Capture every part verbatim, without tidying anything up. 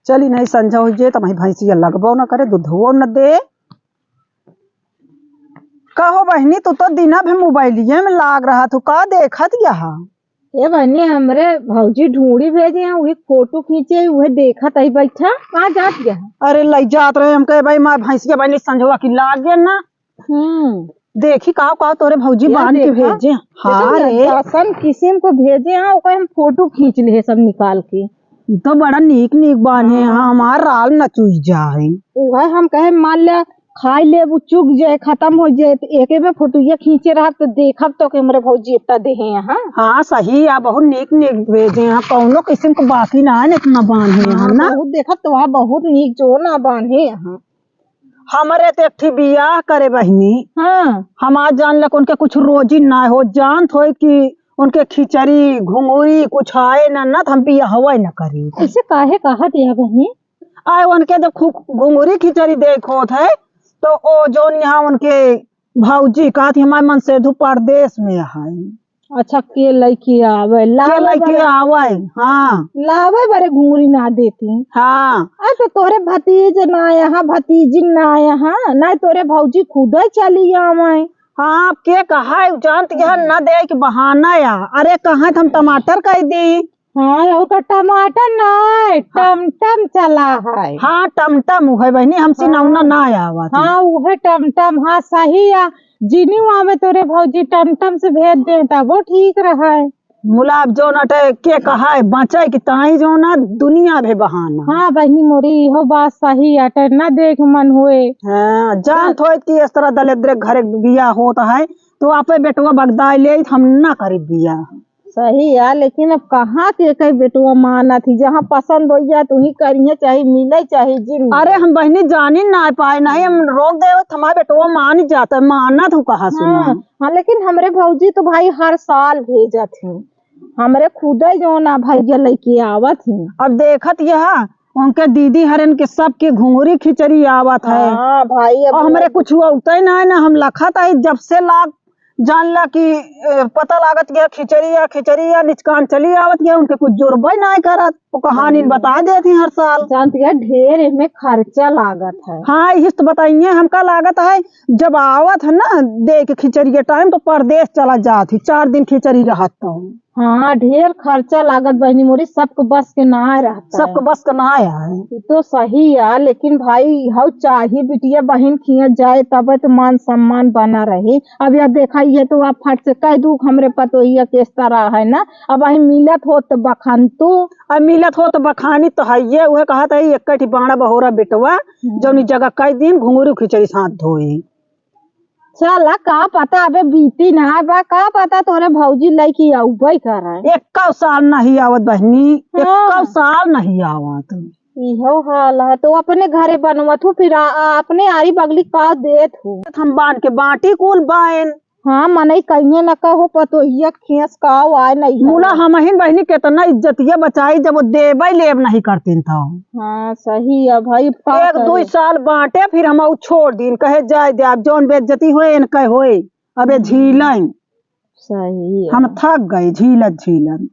चली नहीं संझा होइ जाए, त वहीं भैंसिया लगबो न करे, दूधवो न दे। कहो बहिनी, तू तो दिना भर मोबाइलिये में लाग रहत हो, का देखत यहा? ए बहिनी, हमरे भौजी ढूंढी भेजे हैं, वही फोटो खींचे, वही देखत आई बैठा, कहाँ जात यहा? अरे लई जात रहे, हम कहे भाई मार भैंसिया बहिनी संझवा की लाग गया ना। हम्म। देखी काव काव तोरे भौजी या बांध के देखा, भेजे। देखा हाँ ना, रे। जैसन किसिम को भेजे हैं, ओकर हम फोटो खींच ले सब निकाल के। ई तो बड़ा नीक नीक बांधे हैं, हाँ। हमार राल न चुई जाए। उहे हम कहे, मान ले खाई लेबू, चुक जाए, खतम होइ जाए, त एके में फोटोया खींचे रहब, त देखब तो के हमरे भौजी इतना देहे हैं, हाँ। हाँ, सही है, बहुत नीक नीक भेजे हैं, कौनो किसिम को बाकी ना है, इतना बांधे हैं हाँ, ना। बहुत देखब तो वहाँ बहुत नीक जो ना बांधे हैं। हमरे त एक ठी बियाह करे बहिनी। हाँ। हमार जान ले उनके कुछ रोजी ना हो, जानत होई कि उनके खिचड़ी, घुंघुरी कुछ आए ना, ना त हम बियाहवे ना करी। ऐसे काहे कहत या बहिनी? आए उनके जब खु-, घुंघुरी खिचड़ी देख होत है, तो ओ जौन यहाँ उनके भौजी कहत ही, "हमार मनसेधु परदेस में है।" अच्छा, के लइके आवे? के लावे लइके बरे, आवे? हाँ। लावे बरे घुंघुरी ना देती। हाँ। आ, तो तोरे भतीज ना आया, हाँ, भतीजिन ना आया, हाँ, ना तोरे भौजी खुदे चली आवे। हाँ, अब के कहा है, जानत यह ना दे के बहाना या। अरे, कहा त हम टमाटर कह दी। हाँ, ओकर टमाटर ना, हाँ। टमटम चला है। हाँ, टमटम उहे बहिनी, हमसे हाँ। नौना ना आवत। हाँ, उहे टमटम, हाँ, सही है। जिनी आवे तोरे भौजी टमटम से भेज दे, तब वो ठीक रहे। मुला अब जौन अटे के कहा है, बचे कि ताई जौन ना दुनिया भे बहाना। हाँ, बहिनी मोरी, इहो बात सही अटे, ना देख मन होए। हाँ, जानत होइत कि इस तरह दलिद्र घरे बियाह होत है, तो आपे बेटवा बगदाई ले, हम ना करी बियाह। सही है, लेकिन अब कहाँ के कई बेटवा मानत ही, जहाँ पसंद होइ जाए, तुही करिहे, चाहे मिले, चाहे जिन मिले। अरे, हम बहिनी जानी ना पाए, नहीं हम रोक देवे, त हमार बेटवा मान जात है, मानत हूँ कहाँ सुना। हाँ, हाँ, लेकिन हमरे भौजी तो भाई हर साल भेजत ही, हमरे खुदे जौन ना भैया लइके आवत ही। अब देखत यह, उनके दीदी हरन के सबके घुंघुरी खिचड़ी आवत है। हाँ, भाई, अब और हमरे कुछ होते ना है ना, हम लखत आई जब से लाग जान ला कि, ए, पता लागत गया खिचड़ी या, खिचड़ी या निचकान चली आवत गया, उनके कुछ जुर्बे नाय करत। वो कहानी हम्म। बता देती हर साल। जानती है, ढेर एमे खर्चा लागत है। हाँ, इस तो बताइए, हमका लागत है, जब आवत है ना, दे के खिचड़ी के टाइम, तो परदेस चला जात ही, चार दिन खिचड़ी रहत तो। हाँ, ढेर खर्चा लागत बहिनी मोरी, सबके बस के ना रहता है। सबके बस के ना है। ई तो सही है, लेकिन भाई, हऊ चाही बिटिया बहिन खिया जाए, तबे तो मान सम्मान बना रही। अब यह देखा, ये तो आप फट से कह दू, हमरे पतोहिया किस तरह है ना, अब वही मिलत हो तो बखान तू। अब मिलत हो तो बखानी तो है, ये उहे कहत है, एक कटी बाड़ा बहोरा बेटवा, हम्म। जौनी जगह कई दिन घुंघरू खिचड़ी साथ धोई। चला, का पता, अबे बीती ना बा, का पता तोरे भौजी लइके अउबे करे। एक्कौ साल नहीं आवत बहिनी, हाँ। एक्कौ साल नहीं आवत। इहो हाल है, तो अपने घरे बनवत हूँ, फिर आ, आ, अपने आरी बगली का देत हूँ। हम बांध के बांटी कुल बाइन। हाँ, मनई कहिए न कहो, पतोहिया खेस का आए नहीं है। मुला हमहिन बहिनी केतना इज्जतिया बचाई, जब वो देबै लेब नहीं करतीन तो। हाँ, सही है भाई, अब का एक करे? दुई साल बांटे, फिर हम ऊ छोड़ दीन, कहे जाए दे, अब जौन बेइज्जती होए, इनके होए, अबे झीलें। सही है। हम थक गए झीलत झीलत।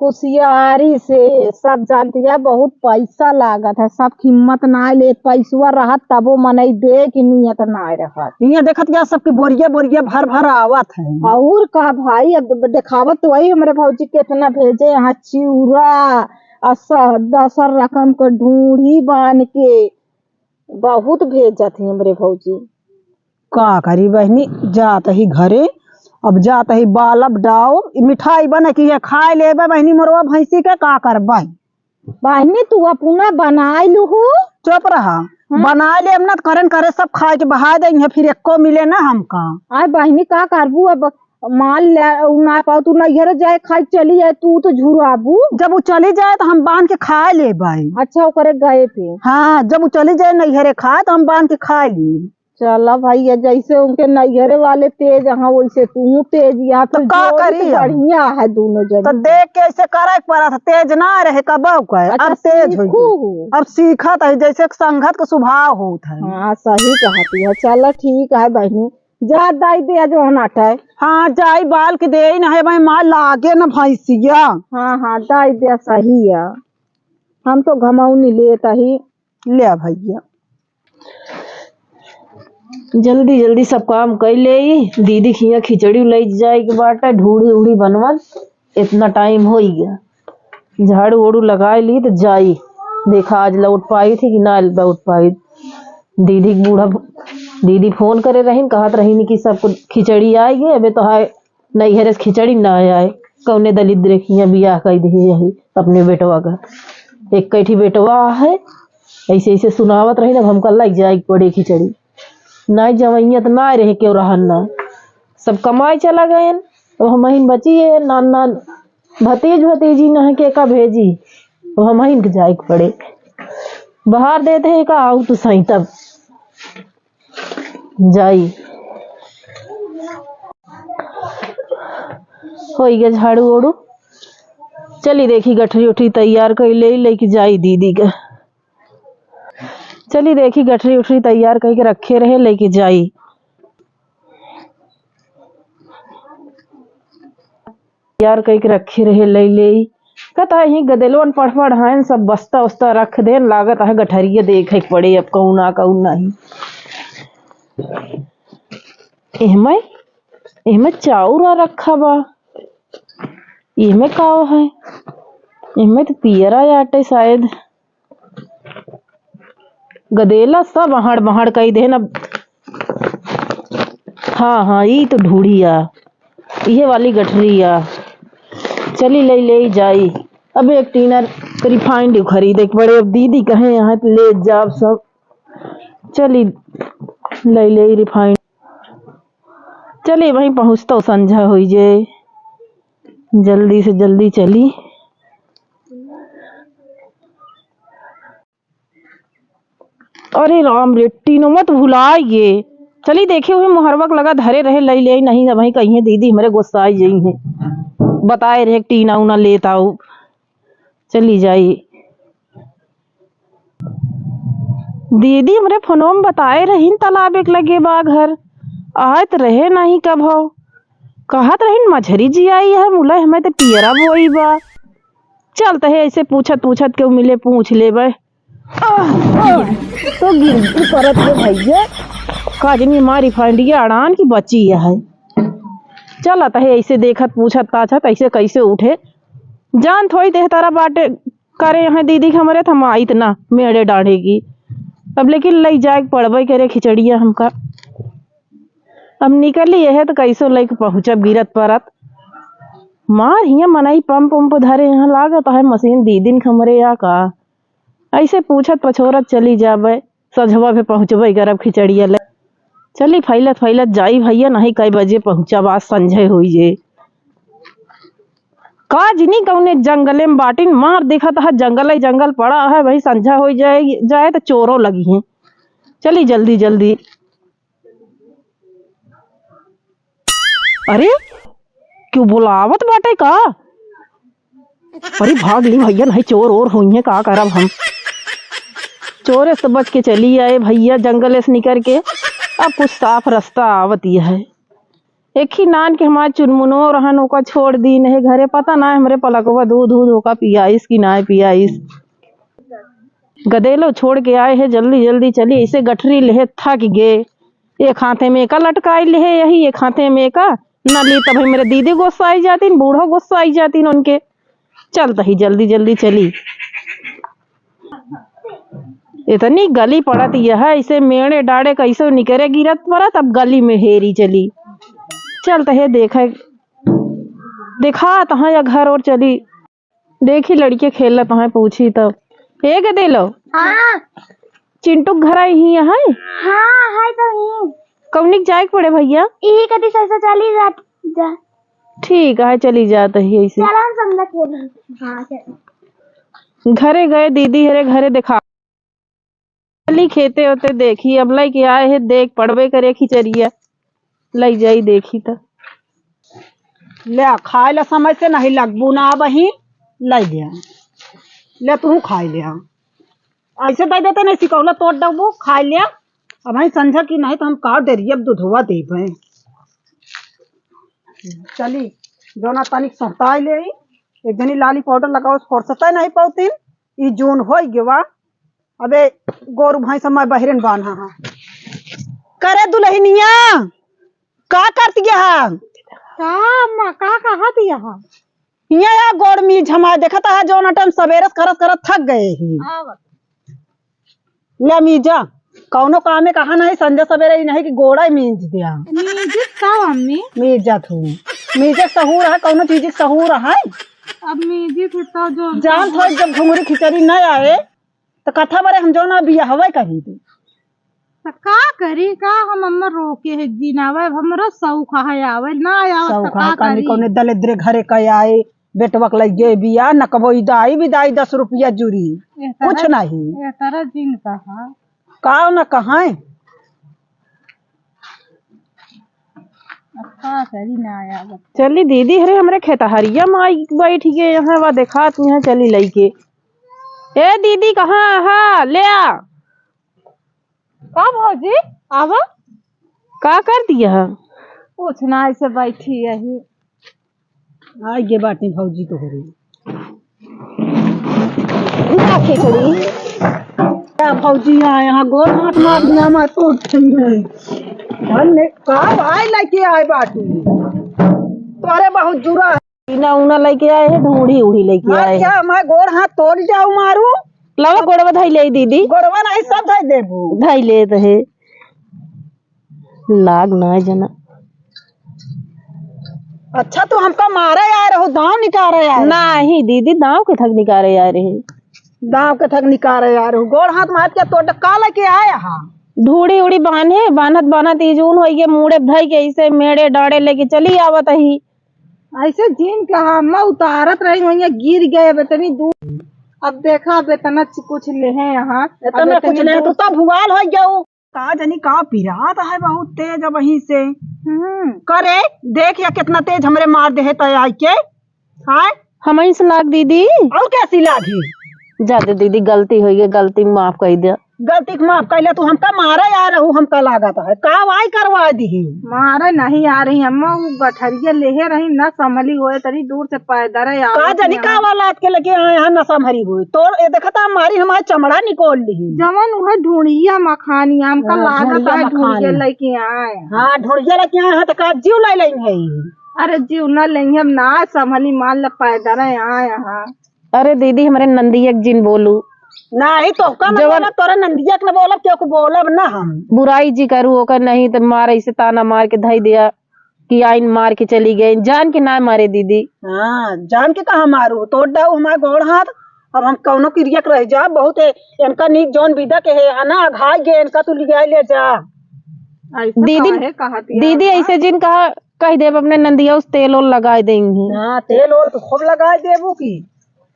होशियारी से सब जानती है, बहुत पैसा लागत है, सब हिम्मत ना ले, पैसवा रहत तबो मनई दे की नियत ना रहत। इहाँ देखत क्या सबके बोरिया बोरिया भर भर आवत है। और का भाई, अब देखावत तो वही हमरे भौजी कितना भेजे यहाँ चिउरा, आ स-, दसर रकम के ढूंढी बांध के बहुत भेजत ही हमरे भौजी। का करी बहिनी, जात ही घरे, अब जात ही बालब डाओ, ई मिठाई बन की है, खाए लेबे बहिनी मोरवा भैंसी के, का करबे? बहिनी, तू अपना बनाए लूहू। चुप रहा। हाँ? बनाए ले, हम ना त करन करे सब खाए के बहा दे, इहाँ फिर एको मिले ना हमका। आय बहिनी, का करबू अब? मान ले, उ ना पाओ, तू नैहर जाए, खाए चली जाए, तू तो झुराबू। जब उ चली जाए, तो हम बांध के खाए लेबे। अच्छा, ओकरे गए पे। हाँ, जब उ चली जाए नैहरे खाए, तो हम बांध के खाए ली। चला भैया, जैसे उनके नैहरे वाले तेज हैं, वैसे तू तेज, या तो फिर का जोड़ी करी तो अब? बढ़िया है दोनों जने। तो देख के ऐसे करे के पड़ा था, तेज ना रहे कबो के, अच्छा, अब तेज हो सीखू। गई। अब सीखत है, जैसे एक संगत का स्वभाव होत है। हाँ, सही कहती है। चला ठीक है बहिनी, जा दाई दे जो नाटे। हाँ, जाई बाल के दे ही ना है भाई, माँ लागे ना भैंसिया। हाँ, हाँ, दाई दे सही है। हम तो घमौनी लेत ही। ल्या भइया, जल्दी जल्दी सब काम कइ लेई। दीदी के हियाँ खिचड़ी लइ जाए के बाटे, ढूढ़ी उढ़ी बनवल, इतना टाइम होइ गया। झाड़ू ओड़ू लगाइ ली त जाई। देखा आज लौट पाई थी कि ना लौट पाई। दीदी के बूढ़ा, दीदी फोन करे रहिन, कहत रहिन कि सबको खिचड़ी आइ गए, अबे तो हाय नैहरे से खिचड़ी ना आए। कौने दलिद्र के हियाँ बियाह कइ दिहे यही अपने बेटवा का। एक कैठी बेटवा है, ऐसे ऐसे सुनावत रहिन, अब हमका लइ जाए के पड़े खिचड़ी। नाहीं जवइया त ना रहे केउ रहन ना, सब कमाए चला गएन। अब हमहिन बची है, नान नान भतीज भतीजी ना है, के का भेजी, अब हमहिन के जाए के पड़े। बहार देत है का, आउ तू सही तब जाई। होई गया झाड़ू ओड़ू, चली देखी गठरी उठरी तैयार कइ लेई, लइके जाई दीदी का। चली देखी गठरी उठरी तैयार कइके रखे रहे, लइके जाई। तैयार कइके रखे रहे, लइ लेई। कहत है यहीं गदेलवन पढ़ पढ़ हैं, सब बस्ता उस्ता रख देन, लागत है गठरिया देखे के पड़े अब कौन आ कौन नहीं। एहमे, एहमे चाउर आ रखा बा। एहमे का है? एहमे तो पियरा आटे शायद। गदेला सब अहड़ बहड़ कइ देन अब। हाँ, हाँ, ई तो ढूढ़ी आ, इहे वाली गठरी आ। चली लइ लेई जाई। अब एक टीना refined खरीदे के पड़े। अब दीदी कहे यहाँ त ले जाब सब। चली लइ लेई refined। चली वहीं पहुँचतउ संझा होइ जाए, जल्दी से जल्दी चली। अरे राम रे, टीनवा त भुलाइ गे। चली देखी उहे मोहरवा के लगा धरे रहे, लइ लेई, नहीं त वहीं कहिए दीदी हमरे गुस्साइ जइहैं, बताए रहे टीना उना लेत आउ। चली जाई। दीदी हमरे फोनवा में बताए रहिन तालाब एक लगे बा घर, आए त रहे नहीं कबहु। कहत रहिन मझरी जी आई है, मुला हमें त पियरा बोई बा। चल तहे ऐसे पूछत पूछत केहू मिले पूछ लेबे। आह, आह, तो गिर गिर परत है भइया। काजनी मारी फांडिया अड़ान की बची है। चल तहे ऐसे देखत पूछत ताछत ऐसे कैसे उठे। जान थोड़ी देह तारा बाटे करे यहाँ दीदी के हमरे थमाइत ना मेड़े डाढ़े की। अब लेकिन लई जाए के पड़बे करे खिचड़िया हमका। अब निकली यह तो कैसो लइके पहुँचब गिरत परत। मार हियाँ मनई पंप उम्प धरे यहाँ लागत है मशीन दीदिन के हमरे या का। ऐसे पूछत पछोरत चली जाबे, सझवा पे पहुँचबे करब खिचड़िया ले। चली फैलत फैलत जाई भइया, नहीं कई बजे पहुँचब, आज संझे होई जे। का जिनी कौने जंगले में बाटिन, मार देखत है जंगल ही जंगल पड़ा है, वही संझा होई जाए, जाए तो चोरो लगी हैं। चली जल्दी जल्दी। अरे, केहू बुलावत बाटे का? अरे, भाग ली भइया, नहीं चोर ओर होइहें, का करब हम? चोरे से बच के चली आए भइया, जंगले से निकर के। अब कुछ साफ रस्ता आवत ही है। एक ही नान के हमार चुनमुनो रहन, ओका छोड़ दीन है घरे, पता ना हमरे पलकवा दूध दूध ओका पियाइस कि ना पियाइस। गदेलो छोड़ के आए है, जल्दी जल्दी चली, ऐसे गठरी लेहे थक गे। एक हाथे में एका लटकाई लेहे यही, एक हाथे में एका। न ली तब मेरे दीदी गुस्सा आई जातीन, बूढ़ो गुस्सा आई जातीन उनके। चल तही जल्दी जल्दी चली। इतनी गली पड़त यह, ऐसे मेड़े डाड़े कैसे निकरे गिरत परत, अब गली में हेरी चली। चल तहे देखे, देखा तहाँ या घर और चली। देखी लड़के खेलत हैं, पूछी तब। ए गदेलो। हाँ। चिंटू के घर आई ही है? हाँ, है तो ही। कौनी के जाए के पड़े भइया? यही कती से, से चली जा, जा। ठीक है, चली जात ही ऐसे। चल हम समझा खेली। हाँ, चल। घरे गए दीदी हरे घरे देखा। चली खेते ओते देखी, अब लइके आए है, देख पड़बे करे खिचड़िया, लइ जाई देखी त। ले खाए ला समय से नहीं लगबू ना, अब ही लइ ले, ले तू खाए ले। ऐसे दे देते नहीं सिकौला तोड़ डबू, खाए ले। अब ही संझा की नहीं तो हम का डेरी अब दूधवा देबे। चली जोना तनिक सहताई ले, एक जनी लाली पाउडर लगाओ, फुर्सत नहीं पाउतीन। ई जून होइ गवा। अबे गोरू भैंस हमार बहिरन बान्हा हा। करे दुलहिनिया, का करत गया हा? का अम्मा, का कहत गया हा? हियाँ या गोड़ मीज हमार देखत हा, जौन अटम सबेरे से करत करत थक गए ही। आवत। ले मीजा, कौनो कामे कहा नहीं, संझा सबेरे ही नहीं कि गोड़ा ही मीज दिया। मीजित का अम्मी? मीजा थू। मीजे सहूर है, कौनो चीज सहूर है। अब मीजित है तो जो जानत हो जब घुंगरी खिचड़ी न आए, त कथा बरे हम जौन बियाहवे करी दे। त का करी, का हम अम्मा रोके है जीनावे, अब हमरो शौक है आवे, ना आवे त शौक का है, कनी करी? कौने दलिद्र घरे का आए, बेटवा के लइगे बिया, न कबो इदाई बिदाई दस रुपया जुरी, एह तरह, कुछ नहीं। एह तरह जिन कहा। का न कहाए? अब का करी, ना आवे। चली दीदी, हरे हमरे खेतहरिया में आई बैठ गए यहाँ, वा देखात यहाँ चली लइके। ए दीदी, कहाँ आहा? ले आ। का भौजी, आवा। का कर दिया? कुछ ना, ऐसे बैठी यही। आ गे बाटी भौजी तो हो रही। ना खिचड़ी। क्या भौजी आए यहाँ गोर हाथ मार दिया, मैं तो उठ गई। धन ने का भाई लेके आए बाटी। तोरे बहुत जुरा है। इना उना लेके आए हैं, ढूंढी उड़ी लेके मार आए क्या हैं। हमारे गोर हाथ तोड़ जाऊ मारू। लावा गोड़वा धई ले दीदी। गोड़वा नहीं, सब धई देबू। धई ले तो है। लाग ना जना। अच्छा, तू हमका मारे आए रहो, दांव निकारे आए रहो? नाही दीदी, दांव के थक निकारे आए रहे। दांव के थक निकारे आए रहो, गोड़ हाथ मार के तोड़ का लेके आए हा? ढूढ़ी उड़ी बांधे, बांधत बांधत ई जून होई गे, मूड़े धई के ऐसे मेड़े डाड़े लेके चली आवत ही। ऐसे जिन कहा, मैं उतारत रही, वहीं गिर गए, अब इतनी दूर, अब देखा, अब इतना च-, कुछ ले हैं यहाँ, इतना अब इतनी कुछ ले हैं, दूर तू तो भुआल हो गया। का जानी का पिरात है बहुत तेज अबहीं से। हम्म। करे, देख या कितना तेज हमरे मार देहे तय आइके। हाय। हमहीं से लाग दीदी। और कैसी लागी? जा दे दीदी, गलती होई गई, गलती माफ कर दे। गलती के माफ कर ले, तू हमका मारे आए रहू, हमका लागत है। का वाई करवा दीही? मारे नहीं आ रही अम्मा, वो गठरिया लेहे रही, न संभली होए, तनी दूर से पैदल है, का आवत जानी यहाँ। का वाला के लेके आए हैं, न संभली होए। तो ये देखता हमारी, हमारे चमड़ा निकाल ली। जवन वह ढूंढिया मखानी, हमका हाँ, लागत ढूंढिया है ढूंढिया मखानी। लेके आए। हाँ, ढूंढिया लेके आए हैं, तो का जीव ले लेंगे? अरे जीव न लेंगे, हम ना संभली, मान ल पैदल है, आए यहाँ। अरे दीदी, हमरे नंदिया के जिन बोलू। नाही, तोहका न जवन बोलब, तोरे नंदिया के न बोलब, केहू के बोलब न हम। बुराई जी करू ओकर, नहीं त मार ऐसे ताना मार के धई दिया कि आइन मार के चली गई। जान के ना मारे दीदी। हाँ, जान के कहाँ मारू? तोड़ डाऊ हमार गोड़ हाथ। अब हम कौनो किरिया के रह जा, बहुत है, इनका नीक जौन विदा के है, है ना, अघाई गे, इनका तू लिया ले जा। ऐसे दीदी, काहे कहत है दीदी, अम्मा? ऐसे जिन कहा, कह देब अपने नंदिया उस तेल ओल लगाए देंगे। हाँ, तेल ओल तो खूब लगाए देबू की।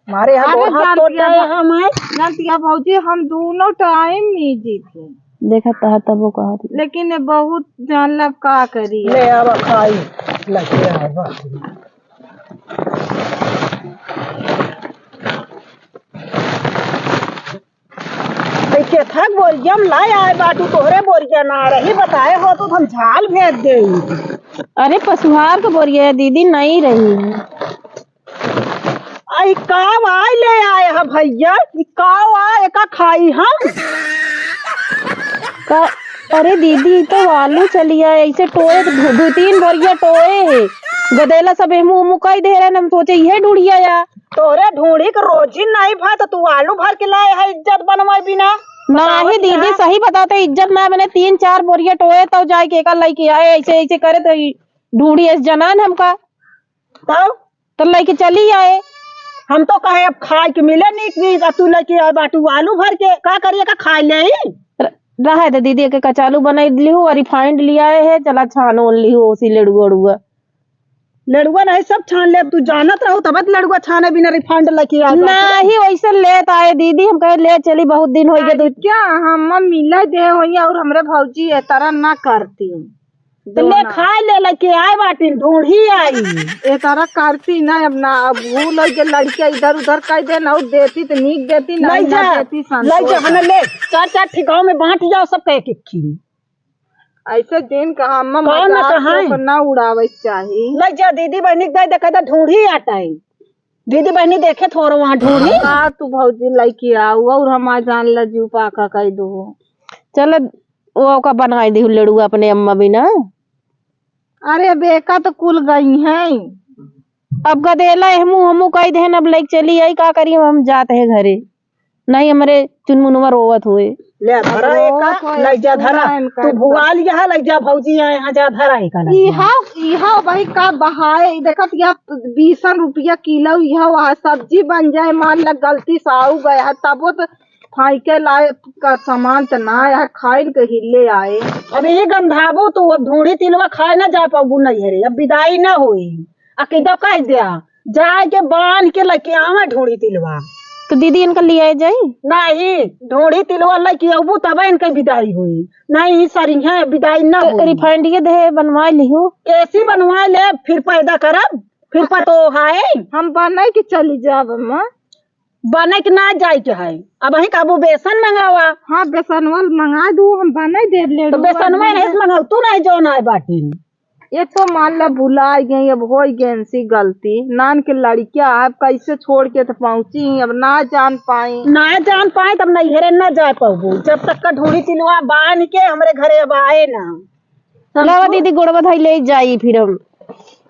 हमारे यहाँ अरे गोड़ हाथ जानती तोड़ है जाए भौ-, हमारे। जानती है भौजी, हम दोनों टाइम मीजी थे। देखा तहा तब वो कहा थी। लेकिन ये बहुत जान लब का करी। ले आवा खाई, लगे आवा। भाई, केथक बोरिया में लाए आए बाटू, तोहरे बोरिया ना रही, बताए हो तो हम झाल भेज दे। अरे, पसुहार के बोरिया है दीदी, नहीं रही। आई काव आय ले आए ह भैया, ई काव आय, एका खाई हम? का? अरे दीदी, ई तो आलू चलिया है, ऐसे टोए, दु, दु तीन बोरिया टोए है, गदेला सब एमू ओमू कई दे रहे, हम सोचे इहे ढूंढिया या। तोरे ढूंढी के रोजी नहीं भा, तो तू आलू भर के लाए है इज्जत बनवाए बिना। नाही बतावत दीदी, ना। सही बताते, इज्जत ना बने, तीन चार बोरिया टोए, तब जाए के एका लइके आए, ऐसे, ऐसे करे तो ई ढूंढी ऐसे जनान हमका। तब? तो लइके चली आए। हम तो कहे अब खाए के मिले नीक नीक, आ तू लइके आए बाटू आलू भर के, का करिए का खाए ले ही? र-, रहे दे दीदी, के कचालू बनाई लिहू और refined ले आए है, चला छान ओन लिहू, ओसी लेड़ुआ उड़ुआ। लड़ुआ नहीं, सब छान ले। अब तू जानत रहू तब तो लड़ुआ छाने बिना refined लेके आ जात। नहीं, वैसे लेत आए दीदी, हम कहे ले चली, बहुत दिन हो गए। अरे दू क्या हम मिला दे होइया और हमरे भौजी ए तरह ना करती। तो ले दोना। खाए ले लेके आए बाटिन, ढूंढी आई। ए तरह करती ना, अब ना, अब भूल हो गए, लड़के इधर उधर कह दे ना, देती तो नीक देती, नहीं ले जा, ना देती, ले जा, संतोष। हमें ले, चार चार ठिकाओं में बांट जाओ सब कह के खी। ऐसे दिन का हम कौन मजाक कहाँ के है? ऊपर ना उड़ावे के चाही। ले जा दीदी बहनी के दे, देखा था ढूंढी आटा है। दीदी बहनी देखे थोरो वहाँ ढूंढी। का तू भौजी लइके आऊ और हमार जान ला जीव पाका कइ दू। चल, वो का बनाई दी लड़ुआ अपने अम्मा बिना। अरे बेका तो कुल गई हैं। अब गदेला एहमू हमू कइ देहन, अब लइके चली आई, का करी, हम जात है घरे। नहीं, हमरे चुनमुनवा रोवत हुए। ले धरा अब एका, रोवत हुए, लइ जा धरा। सुना इनका तू भुआ लिया है, लइ जा भौजी आए हैं, जा धरा एका लइ जा। इहा, इहा भाई का बहाए, देखत या बीसन रुपया किलो, इहा वहाँ सब्जी बन जाए, मान ल गलती से आऊ गए है, तबो तो फाइके लाए का सामान त ना आए, खाइल के हिले आए। अब ये गंधाबू तू, अब ढूंढी तिलवा खाए ना जा पाबू नहीं है रे, अब विदाई ना होई। आ किदो कह दिया, जाए के बांध के लइके आवा ढूंढी तिलवा। तो दीदी इनका लियाए जाई? नहीं, ढूंढी तिलवा लइके अबू तब इनके विदाई होई। नहीं, सरिहे विदाई ना तो होई। रिफाइंडिये दे बनवा लिहू। एसी बनवा ले, फिर पैदा करब, फिर पतो है। हम बने के चली जाब अम्मा। बने के ना जाए के है, अब वहीं काबू बेसन मंगावा। हाँ, बेसनवा मंगा दू, हम बने देब ले तो लू। बेसनवा नहीं से मंगाऊ, तू नहीं जो ना बाटी। ये तो मान ला भुला गई, अब हो गई इनसी गलती। नान के लड़किया अब कैसे छोड़ के तो पहुंची, अब ना जान पाई। ना जान पाई तब नैहरे ना जा पाबू, जब तक का ढूंढी तिलवा बांध के हमरे घरे अब आए ना। हम लावा तो दीदी गोड़वा धई ले जाई फिर हम।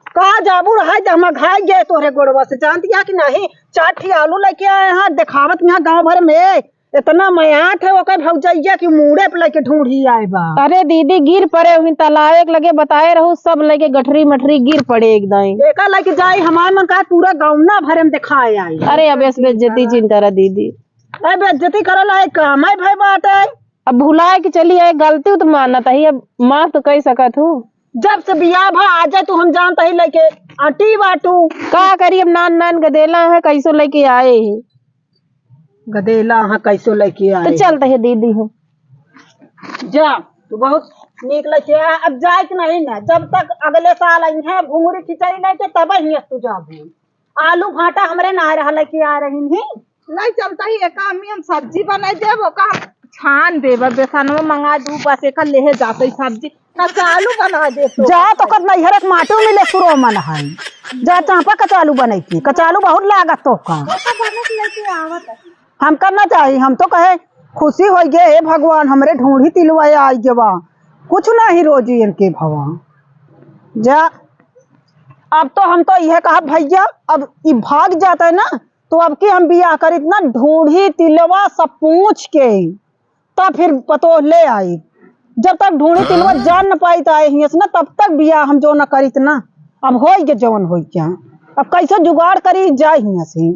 का जाबू रहा जब हम घाई गए तोहरे गोड़वा से, जानती है कि नहीं? चार ठी आलू लइके आए हैं, देखावत यहाँ गाँव भर में इतना मयात है ओकर भौजैया की मूड़े पे लइके ढूंढी आए बा। अरे दीदी, गिर पड़े हुई तालाबे के लगे, बताए रहू, सब लइके गठरी मठरी गिर पड़े एकदम। एका लइके जाई, हमार मन का पूरा गौना भरे में देखाए आई। अरे अब इस बेइज्जती चिंता रहा दीदी। अरे बेइज्जती करल है काम है भाई बाटे। अब भुलाए के चली आए, गलती तो मानत ही, अब माफ तो कह सकत हूँ। जब से बियाह भा आ जाए तू, हम जानत ही लइके आटी बाटू। का करी अब, नान नान गदेला है, कैसो लइके आए ही। गदेला हाँ कैसो लइके तो आए। चलत है दीदी हो। जा, तू बहुत नीक लइके आ। अब जाए के नहीं ना, जब तक अगले साल आई है घुंगरी खिचड़ी लइके, तब ही तू जाबू। आलू भाटा हमरे ना रहा लइके आ रही ही। नहीं चलत ही, एक आमी हम सब्जी बनाई देब, ओका हम छान देब, बेसनवा मंगा दू, बस एका लेहे जात ही सब्जी। कचालू बना दे तो। जा तो कत नैहर के माटू मिले सुरो मन है। जा चापा कचालू बने की। कचालू बहुत लागत तो का। वो तो बने के लेके आवत है। हमका ना चाही, हम तो कहे खुशी होइ गए, हे भगवान हमरे ढूंढी तिलवा आई गवा। कुछ नहीं रोजी इनके भवा। जा अब तो हम तो यह कहा भैया अब ई भाग जात है ना, तो अब की हम बियाह करी ना ढूंढी तिलवा सब पूछ के। तब फिर पतोह ले आई। जब तक ढूंढी तिलवा जान न पाई त आए हियस ना, तब तक बियाह हम जो न करीत ना। अब होई के जवन होई क्या, अब कैसे जुगाड़ करी जाए हियस ही।